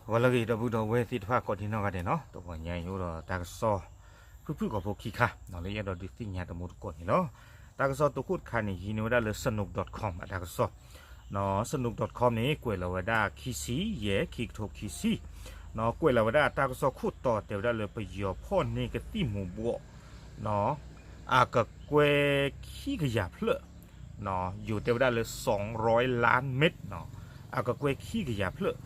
ဂီၤလၢအဂ့ၤ ဒီပုၢ်ဒီဝဲၢ်သ့ၣ်တဖၣ်ကိးဒံနီၢ်ဂၤဒဲးနီၤ, တဂီၤညါအံၤအိၣ်ဒီးတၢ်ကစီၣ် ဖုၣ်ဖုၣ်ကိာ်ဖိခံခါ လၢယအဲၣ်ဒိးဒုးသ့ၣ်ညါတမူတကိးန့ၣ်လီၤ. တၢ်ကစီၣ်တခိၣ်တခါန့ၣ် ဟံးန့ၢ်ဝဲဒၣ်လၢ Sanook dot com အတၢ်ကစီၣ် Sanook dot com န့ၣ် ကွဲးလီၤဝဲဒၣ်ခံဆံယဲၢ် ခံကထိခံဆံ ကွဲးလီၤဝဲဒၣ်တၢ်ကစီၣ်ခိၣ်တီတဲဝဲဒၣ်လၢ ပယီၤဖီၣ်န့ၢ်ကသံၣ်မူၤဘှီး အကကွဲၢ်ခံကယၤဖျၢၣ် ယိၤတဲဝဲဒၣ်လၢ စီၤရီလၢ်မ့း အကကွဲၢ်ခံကယၤဖျၢၣ်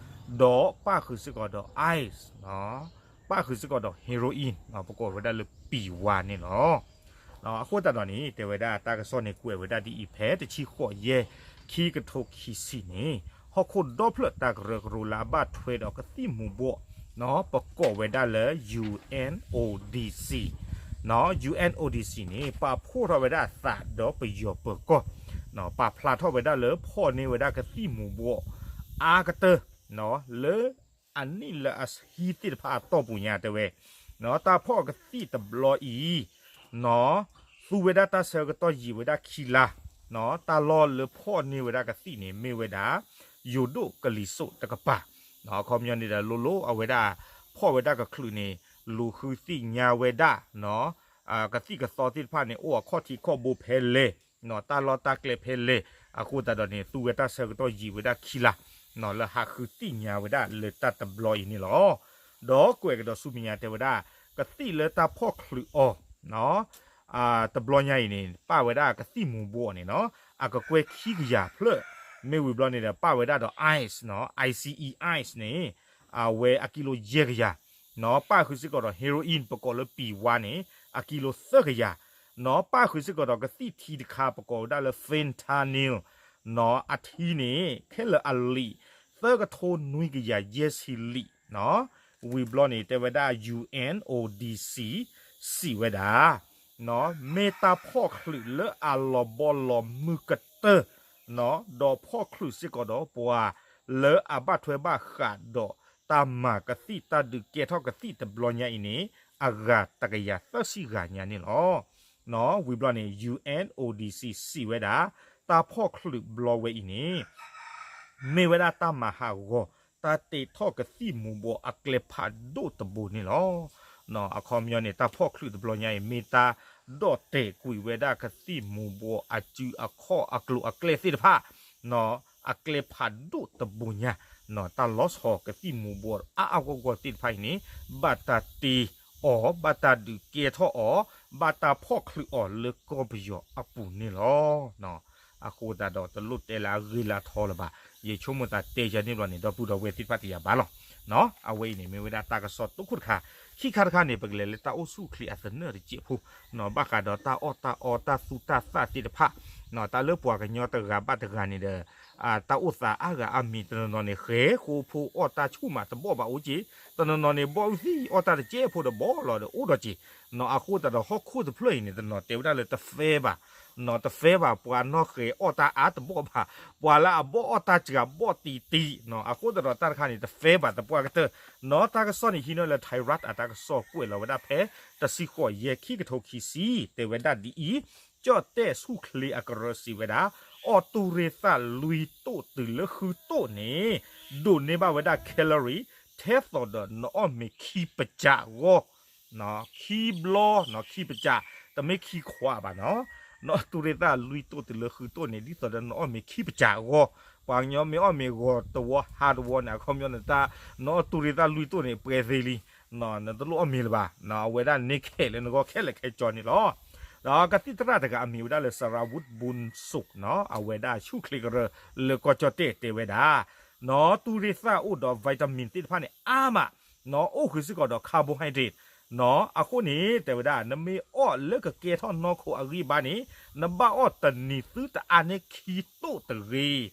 ဒီးပၣ်ဃုာ်စ့ၢ်ကီးဒီး ice ပၣ်ဃုာ်စ့ၢ်ကီးဒီး heroin ပကိးဝဲဒၣ်လၢပံၤဝါန့ၣ်လီၤ. အဃိသတးဒီးန့ၣ် တဲဝဲဒၣ်တၢ်ကစီၣ်န့ၣ် ကွဲးဝဲဒၣ်ဒ်အံၤ ဖဲတဆံဃိးယဲၢ် ခံကထိခံဆံန့ၣ် ဟီၣ်ခိၣ်ဒီဖျၢၣ်တၢ်ကရၢကရိလၢအဘၣ်ထွဲဒီးကသံၣ်မူၤဘှီး ပကိးဝဲဒၣ်လၢ U N O D C U N O D C န့ၣ် ပာ်ဖှိၣ်ထီၣ်ဝဲဒၣ်အသးဒီးပယီၤပၢၤကီၢ် ပာ်ဖျါထီၣ်ဝဲဒၣ်လၢဖီၣ်န့ၢ်ဝဲဒၣ်ကသံၣ်မူၤဘှီး အါကတၢၢ် လၢအနံၣ်လၢအဟံးသ့ၣ်တဖၣ်အတီၢ်ပူၤညါတဲဝဲ တၢ်ဖီၣ်ကသံၣ်တဘျီအံၤ သူဝဲဒၣ်တၢ်ဆၢကတီၢ်ယံာ်ဝဲဒၣ်ခံလါ တၢ်လီၢ်လၢဖီၣ်န့ၢ်ဝဲဒၣ်ကသံၣ်န့ၣ် မ့ၢ်ဝဲဒၣ် ယိၤဒိၣ်ကလံၤစိးတကပၤ အခီပညီန့ၣ်ဒီး လိၤလိၤအဝဲဒၣ် ဖီၣ်ဝဲဒၣ်ကချုးန့ၣ် လူၤဃုသ့ၣ်ညါဝဲဒၣ် ကသံၣ်ကသီသ့ၣ်တဖၣ်န့ၣ် အိၣ်အခီၣ်ထံးခီၣ်ဘိဖဲလဲၣ် တၢ်လီၢ်တၢ်ကျဲဖဲလဲၣ် အဃိသတးဒီးန့ၣ် သူဝဲတၢ်ဆၢကတီၢ်ယံာ်ဝဲဒၣ်ခံလါ လၢဟးဃုသ့ၣ်ညါဝဲဒၣ်လၢတၢ်တဘျီအံၤန့ၣ်လီၤ. ဒီးကွဲးကဒီးဆူမဲာ်ညါတဲဝဲဒၣ် ကသံၣ်လၢတၢ်ဖီၣ်ချုးအီၤ တဘျီညါအံၤန့ၣ် ပၣ်ဝဲဒၣ်ကသံၣ်မူၤဘှီးန့ၣ်နီၤ အကကွဲၢ်ခံကယၤဖျၢၣ် မ့ၢ်ဝံၤဘျီန့ၣ်ဒီး ပၣ်ဝဲဒၣ်ဒီး ice နီၤ ice န့ၣ် အဝဲအကံလိယဲၢ်ကယၤ ပၣ်ဃုာ်စ့ၢ်ကီးဒီး heroin ပကိးလၢပံၤဝါန့ၣ် အကံလိသၢကယၤ ပၣ်ဃုာ်စ့ၢ်ကီးဒီးကသံၣ်ထံတခါ ပကိးဝဲဒၣ်လၢ fentanyl အထံန့ၣ် ခဲလၢာ်အလံာ် သၢကထိနွံကယၤယဲၢ်ဆံလံာ် ဝံၤဘျီန့ၣ် တဲဝဲဒၣ် U N O D C စံးဝဲဒၣ် မ့ၢ်တၢ်ဖီၣ်ချုးလၢအလီၤဘီလီၤမုၢ်ကတၢၢ် ဒီးဖီၣ်ချုးစ့ၢ်ကီးဒီးပှၤလၢအဘၣ်ထွဲဘၣ်ဃးဒီးတၢ်မၤကသံၣ် တၢ်ဒုးကဲထီၣ်ကသံၣ်တဘျီညါအံၤန့ၣ် အဂၤတကယၤသၢဆံဂၤညါန့ၣ်လီၤ. ဝံၤဘျီန့ၣ် U N O D C စံးဝဲဒၣ် တၢ်ဖီၣ်ချုးဘျီဝဲအံၤန့ၣ် မ့ၢ်ဝဲဒၣ်တၢ်မၤဟးဂီၤ တၢ်တ့ထီၣ်ကသံၣ်မူၤဘှီးအကျဲဖးဒိၣ်တဘိန့ၣ်လီၤ. အခီပညီန့ၣ် တၢ်ဖီၣ်ချုးတဘျီညါအံၤ မ့ၢ်တၢ်ဒီၣ်တဲာ်ကွံာ်ဝဲဒၣ်ကသံၣ်မူၤဘှီးအစုအခီၣ်အကျိၤအကျဲသ့ၣ်တဖၣ် အကျဲဖးဒိၣ်တဘိညါ တၢ်လီၤဆီကသံၣ်မူၤဘှီးအါအါဂီၢ်ဂီၢ်သ့ၣ်တဖၣ်အံၤန့ၣ် ဘၣ်တၢ်တ့အီၤ ဘၣ်တၢ်ဒုးကဲထီၣ်အီၤ ဘၣ်တၢ်ဖီၣ်ချုးအီၤလၢကီၢ်ပယီၤအပူၤန့ၣ်လီၤ. အဃိသတးဒီးတလိၣ်တဲလၢအဂ့ၤလၢအထီလၢၤဘၣ်. ယဆိကမိၣ်သးတဲယၤန့ၣ်ဘျီန့ၣ် ဒီပုၢ်ဒီဝဲၢ်သ့ၣ်တဖၣ်တယာ်ဘၣ်လီၤ. အဝဲအံၤန့ၣ် မ့ၢ်ဝဲဒၣ်တၢ်ကစီၣ်တခိၣ်တခါ, ခံခါတခါန့ၣ် ပကလဲၤလၢတၢ်အိၣ်ဆူၣ်အိၣ်ချ့အသနၢၣ်တစဲးဖိ, ဘၣ်ဃးဒီးတၢ်အီၣ်တၢ်အီတၢ်သူတၢ်သၣ်သ့ၣ်တဖၣ်, တၢ်လၢပှၤကညီတဂၤဘၣ်တဂၤန့ၣ်ဒီး တၢ်အိၣ်သးအါဂၤအါမံၤ တနီၤနီၤန့ၣ် ဃဲၤဃိဖိအီၣ်တၢ်ဆူၣ်မးတဘီၣ်ဘၣ်အိၣ်က့ၤ, တနီၤနီၤန့ၣ် ဘီၣ်အုၣ်သံအီၣ်တၢ်တစဲးဖိဒီးဘီၣ်လီၤဒီးအိၣ်ဒီးက့ၤ, အဃိသတးဒီးဟီၣ်ခိၣ်တဖျၢၣ်အံၤန့ၣ် တနီၤတဲဝဲဒၣ်လၢတ fair ဘၣ်, တ fair ဘၣ် ပှၤနီၢ်ဃဲၤအီၣ်တၢ်အါတဘီၣ်ဘၣ်, ပှၤလၢအဘီၣ်အီၣ်တၢ်စှၤဘီၣ်တံၢ်တံၢ်, အဃိသတးဒီးတၢ်တခါန့ၣ် တ fair ဘၣ်သပှၢ်ကတၢၢ်, တၢ်ကစီၣ်န့ၣ် ဟံးန့ၢ်လၢ Thai Rath အတၢ်ကစီၣ်ကွဲးလီၤဝဲဒၣ်ဖဲ တဆံဃိးယဲၢ် ခံကထိခံဆံ တဲဝဲဒၣ်ဒ်အံၤ, ကၠီၣ်တဲၣ်ဆူၣ်ချ့အကရၢစံးဝဲဒၣ်, အီၣ်တူၢ်ရ့ၣ်သၣ်လွံၢ်တိၣ်တုၤလၢဃုတိၣ်န့ၣ် ဒိးန့ၢ်ဘၣ်ဝဲဒၣ် calorie ထဲသိးဒီးနအီၣ်မ့ၤခံပစးအဂီၢ်, ခံဘျီ ခံပစး, တမ့ၢ်ခံခွးဘၣ်နီၤ, နအီၣ်တူၢ်ရ့ၣ်သၣ်လွံၢ်တိၣ်တုၤလၢဃုတိၣ်န့ၣ် ဒ်သိးဒီးနအီၣ်မ့ၤခံပစးအဂီၢ်, ပှၤကညီမ့ၢ်အီၣ်မ့ၤဂီၤတဝီဟါတဝီန့ၣ် အခီပညီန့ၣ် နအီၣ်တူၢ်ရ့ၣ်သၣ်လွံၢ်တိၣ်န့ၣ် ပှဲၤသ့လံ, နတလိၣ်အီၣ်မ့ၤလၢၤဘၣ်, အဝဲဒၣ်န့ၢ်ခဲးလၢနဂီၢ်ခဲလၢာ်ခဲဆ့န့ၣ်လီၤ. ဒီးကသံၣ်သရၣ်တဂၤအမံၤဝဲဒၣ်လၢ Sarawut Boonsuk နီၤ, အဝဲဒၣ်ဆူၣ်ချ့ကရၢလၢကီၢ်ကၠီၣ်တဲၣ်တဲဝဲဒၣ်, နီၤ တူၢ်ရ့ၣ်သၣ်အိၣ်ဒီး vitamin သ့ၣ်တဖၣ်န့ၣ်အါမး, နီၤ အိၣ်ဃုာ်စ့ၢ်ကီးဒီး carbohydrate, နီၤ အဃိန့ၣ် တဲဝဲဒၣ် နမ့ၢ်အီၣ်လၢကကဲထီၣ်နီၢ်ခိအဂံၢ်ဘါန့ၣ် နဘၣ်အီၣ်တနံၤသုတအါန့ၢ်ခံတိၣ်တဂ့ၤ,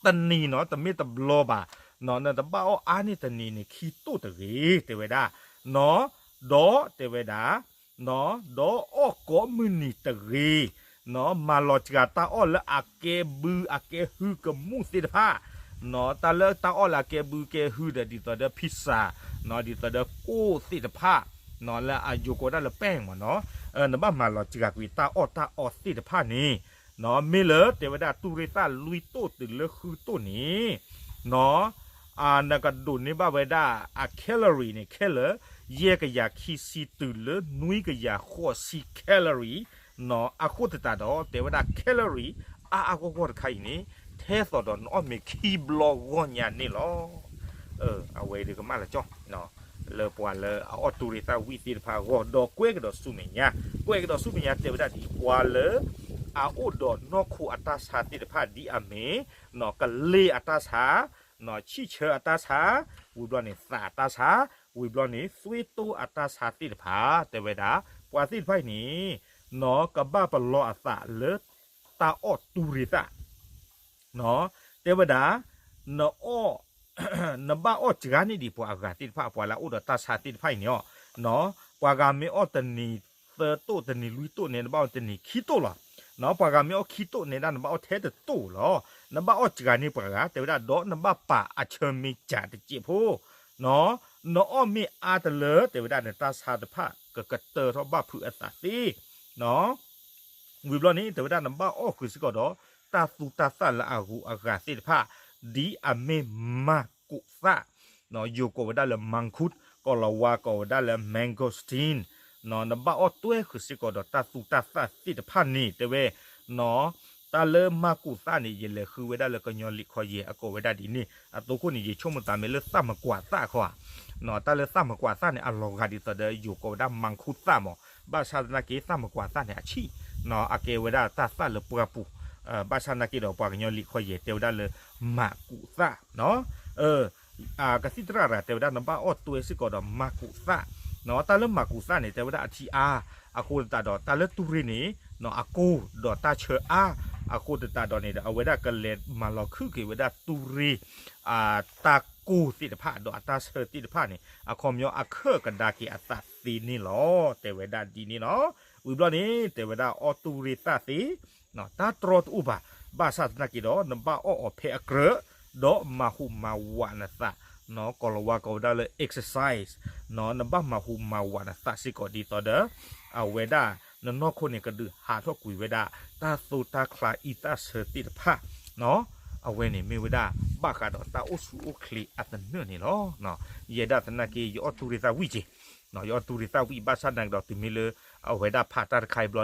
တနံၤနီၤ တမ့ၢ်တဘျီဘၣ်, နတဘၣ်အီၣ်အါန့ၢ်တနံၤန့ၣ် ခံတိၣ်တဂ့ၤ တဲဝဲဒၣ်, နီၤ ဒီးတဲဝဲဒၣ်, နီၤ ဒီးအီၣ်ကိးမုၢ်နံၤတဂ့ၤ, နီၤ မၤလီၤစှၤတၢ်အီၣ်လၢအကဲဘုအကဲဟုကမူၣ်သ့ၣ်တဖၣ်, နီၤ တၢ်လၢတၢ်အီၣ်လၢအကဲဘုကဲဟုဒီး ဒ်သိးဒီး pizza, နီၤ ဒ်သိးဒီးကိၣ်သ့ၣ်တဖၣ်, နီၤ လၢအယိၤကိးဒၣ်လၢပဲၢ်မးနီၤ, နဘၣ်မၤလီၤစှၤကွံာ်တၢ်အီၣ်တၢ်အီသ့ၣ်တဖၣ်န့ၣ်, နီၤ မ့ၢ်လၢတဲဝဲဒၣ်တူၢ်ရ့ၣ်သၣ်လွံၢ်တိၣ်တုၤလၢဃုတိၣ်န့ၣ်, နီၤ နကဒိးန့ၢ်ဘၣ်ဝဲဒၣ်အ calorie န့ၣ် ခဲလၢာ် ယဲၢ်ကယၤခံဆံတုၤလၢနွံကယၤဃိးဆံ calorie နီၤ အဃိသတးဒီး တဲဝဲဒၣ် calorie အါအါဂီၢ်ဂီၢ်တခါအံၤန့ၣ် ထဲသိးဒီးနအီၣ်မ့ၤခံဘျီဂီၢ်ညါန့ၣ်လီၤ. အဝဲဒၣ်ကမၣ်လၢကၠီ လၢပှၤလၢအအီၣ်တူၢ်ရ့ၣ်သၣ်ဝံၣ်သ့ၣ်တဖၣ်အဂီၢ် ဒီးကွဲးကဒီးဆူမဲာ်ညါ, ကွဲးကဒီးဆူမဲာ်ညါတဲဝဲဒၣ်ဒ်အံၤ ပှၤလၢအအိၣ်ဒီးနီၢ်ခိအတၢ်ဆါသ့ၣ်တဖၣ်ဒ်အမ့ၢ် နီၤ ကလ့ၢ်အတၢ်ဆါ, နီၤ ဆံၣ်ဆၢအတၢ်ဆါ, ဝံၤဘျီန့ၣ် သးအတၢ်ဆါ, ဝံၤဘျီန့ၣ် သွေးတိုးအတၢ်ဆါသ့ၣ်တဖၣ် တဲဝဲဒၣ် ပှၤသ့ၣ်တဖၣ်အံၤန့ၣ် နီၤ ကဘၣ်ပလီၢ်အသးလၢတၢ်အီၣ်တူၢ်ရ့ၣ်သၣ် နီၤ တဲဝဲဒၣ် နအီၣ် နဘၣ်အီၣ်စှၤန့ၢ်ဒံးပှၤအဂၤသ့ၣ်တဖၣ် ပှၤလၢအအိၣ်ဒီးတၢ်ဆါသ့ၣ်တဖၣ်အံၤန့ၣ်လီၤ. ပှၤဂၤမ့ၢ်အီၣ်တနံၤသၢတိၣ် တနံၤလွံၢ်တိၣ်န့ၣ် နဘၣ်အီၣ်တနံၤခံတိၣ်လီၤ. နီၤ ပှၤဂၤမ့ၢ်အီၣ်ခံတိၣ်န့ၣ်ဒၣ် နဘၣ်အီၣ်ထဲတတိၣ်လီၤ. နဘၣ်အီၣ်စှၤန့ၢ်ပှၤဂၤ တဲဝဲဒၣ် ဒီးနဘၣ်ပာ်အဆၢမ့ၢ်စှၤတစဲးဖိ, နီၤ နအီၣ်မ့ၢ်အါတလၢ တဲဝဲဒၣ် နတၢ်ဆါတဖၣ်ကကတၢၢ်ထီၣ်ဘၣ်ဖုးအသးသ့ နီၤ ဝံၤဘျီန့ၣ် တဲဝဲဒၣ် နဘၣ်အီၣ်ဃုာ်စ့ၢ်ကီးဒီး တၢ်သူတၢ်သၣ်လၢအဂုၤအဂၤသ့ၣ်တဖၣ် ဒ်အမ့ၢ်မၤကူးသၣ်, နီၤ ယိၤကိးဝဲဒၣ်လၢ မၢ်ခူး, ကီၢ်လီၤဝါကိးဝဲဒၣ်လၢ မၢ်ဂိစတံ, နီၤ နဘၣ်အီၣ်တွဲဃုာ်စ့ၢ်ကီးဒီးတၢ်သူတၢ်သၣ်သ့ၣ်တဖၣ်န့ၣ် တဲဝဲ နီၤ တၢ်လၢမၤကူးသၣ်န့ၣ် ယလဲၤဃုဝဲဒၣ်လၢကညီလံာ်ခီယဲၢ် အကိးဝဲဒၣ်ဒ်န့ၣ် အသိခိၣ်န့ၣ် ယဆိကမိၣ်သးမ့ၢ်လၢသၣ်မကွၢ်သၣ်ခီဧါ, နီၤ တၢ်လၢသၣ်မကွၢ်သၣ်န့ၣ် အလီၤဂာ်ဒ်သိးဒီး ယိၤကိးဝဲဒၣ် မၢ်ခူးသၣ်မး, ဘၣ်ဆၣ်သနာ်က့ သၣ်မကွၢ်သၣ်န့ၣ် အဆံး, နီၤ အကဲဝဲဒၣ်တၢ်သၣ်လၢပှၢ်ပူၤ, ဘၣ်ဆၣ်သနာ်က့ဒီး ပှၤကညီလံာ်ခီယဲၢ်တဲဝဲဒၣ်လၢ မၤကူးသၣ်, နီၤ ကသံၣ်သရၣ်တဂၤတဲဝဲဒၣ် နဘၣ်အီၣ်တွဲစ့ၢ်ကီးဒီးမၤကူးသၣ်, နီၤ တၢ်လၢမၤကူးသၣ်န့ၣ် တဲဝဲဒၣ်အထံအါ, အဃိသတးဒီး တၢ်လၢတူၢ်ရ့ၣ်န့ၣ် နီၤ အကိၢ်ဒီးတၢ်ဆၢအါ, အဃိသတးဒီးန့ၣ်ဒီး အဝဲဒၣ်ကလဲၤမၤလီၤခုၣ်က့ၤဝဲဒၣ်တူၢ်ရ့ၣ် တၢ်ကိၢ်သ့ၣ်တဖၣ် ဒီးအတၢ်ဆၢသ့ၣ်တဖၣ်န့ၣ် အခီပညီအခၢၣ်ကဒါက့ၤအသးသ့န့ၣ်လီၤ. တဲဝဲဒၣ်ဒ်န့ၣ်လီၤ. ဝံၤဘျီန့ၣ် တဲဝဲဒၣ်အီၣ်တူၢ်ရ့ၣ်သၣ်သ့ တၢ်တြီတအိၣ်ဘၣ်, ဘၣ်ဆၣ်သနာ်က့ဒီး နဘၣ်အီၣ်အီၤဖဲအကြၢး, ဒီးမၤဟူးမၤဝးနသး, နီၤ ကီၢ်လီၤဝါကိးဝဲဒၣ်လၢ exercise, နီၤ နဘၣ်မၤဟူးမၤဝးနသးစ့ၢ်ကီးဒ်သိးဒီး အဝဲဒၣ် နနီၢ်ခိန့ၣ်ကဒုးဟးထီၣ်ကွံာ်ဝဲဒၣ် တၢ်သိတၢ်ချါအံသၣ်ဆၢသ့ၣ်တဖၣ်, နီၤ အဝဲန့ၣ်မ့ၢ်ဝဲဒၣ် ဘၣ်ဃးဒီးတၢ်အိၣ်ဆူၣ်အိၣ်ချ့အသနၢၣ်န့ၣ်လီၤ. ယဲဒၣ်သနာ်က့ ယအီၣ်တူၢ်ရ့ၣ်သၣ်ဝံၣ်က့ၤ, နီၤ ယအီၣ်တူၢ်ရ့ၣ်သၣ်ဝံၣ် ဘၣ်ဆၣ်သနာ်က့ဒီး တုၤမ့ၢ်လၢ အဝဲဒၣ်ဖးတၢ်တခါအံၤ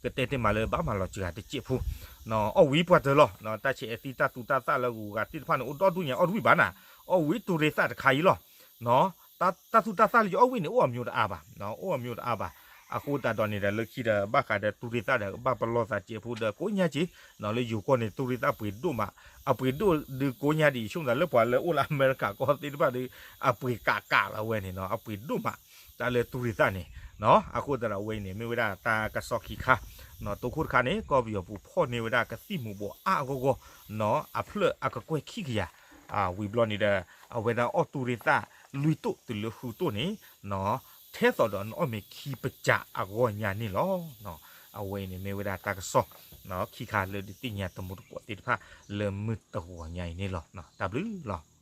ဘျီဒီး ကတဲတ့ၢ်မးလၢဘၣ်မၤလီၤစှၤတစဲးဖိ, နီၤ အီၣ်ဝံၤပှၤတၢၢ်လီၤ, နီၤ တၢ်ဆံးအသံတၢ်သူတၢ်သၣ်လၢအဂုၤအဂၤသ့ၣ်တဖၣ်န့ၣ် အိၣ်ဒီဒူၣ်ညါ အီၣ်တဝံၣ်ဘၣ်နၤ, အီၣ်ဝံၤတူၢ်ရ့ၣ်သၣ်တခါအံၤလီၤ, နီၤ တၢ်သူတၢ်သၣ်လၢယအီၣ်ဝံၣ်န့ၣ် အိၣ်အမျိၤတအါဘၣ်, နီၤ အိၣ်အမျိၤတအါဘၣ်, အဃိသတးဒီးန့ၣ်ဒီး လၢခံဒီး ဘၣ်ဃးဒီးတူၢ်ရ့ၣ်သၣ်ဒီး ကဘၣ်ပလီၢ်သးစဲးဖိဒီး ကိးညါက့ၤ, နီၤ လၢယိၤကီၢ်န့ၣ် တူၢ်ရ့ၣ်သၣ်ပှ့ၤဒိၣ်မး, အပှ့ၤဒိၣ်ဒုးကိးညါဒံး ဆိကမိၣ်သးလၢပှၤလၢအိၣ်လၢအမဲရကၤကီၢ်သ့ၣ်တဖၣ်ဒီး အပှ့ၤကးကးလီၤဝဲန့ၣ် နီၤ အပှ့ၤဒိၣ်မး တၢ်လၢတူၢ်ရ့ၣ်သၣ်န့ၣ်, နီၤ အဃိသတးဒီးအဝဲအံၤန့ၣ် မ့ၢ်ဝဲဒၣ်တၢ်ကစီၣ်ခံခါ, နီၤ တိခိၣ်တခါန့ၣ် ကီၢ်ပယီၤပူၤဖီၣ်န့ၢ်ဝဲဒၣ်ကသံၣ်မူၤဘှီးအါအဂီၢ်ဂီၢ်, နီၤ အဖျၢၣ်အကကွဲၢ်ခံကယၤ, ဝံၤဘျီန့ၣ်ဒီး အဝဲဒၣ်အီၣ်တူၢ်ရ့ၣ်သၣ်လွံၢ်တိၣ်တုၤလၢဃုတိၣ်န့ၣ်, နီၤ ထဲသိးဒီးနအီၣ်မ့ၤခံပစးအဂီၢ်ညါန့ၣ်လီၤ. အဝဲအံၤန့ၣ်မ့ၢ်ဝဲဒၣ်တၢ်ကစီၣ် ခံခါလၢဒုးသ့ၣ်ညါတမူတကိးသ့ၣ်တဖၣ်လၢမုၢ်တဂီၤညါအံၤန့ၣ်လီၤ. တၢ်ဘျုးလီၤ.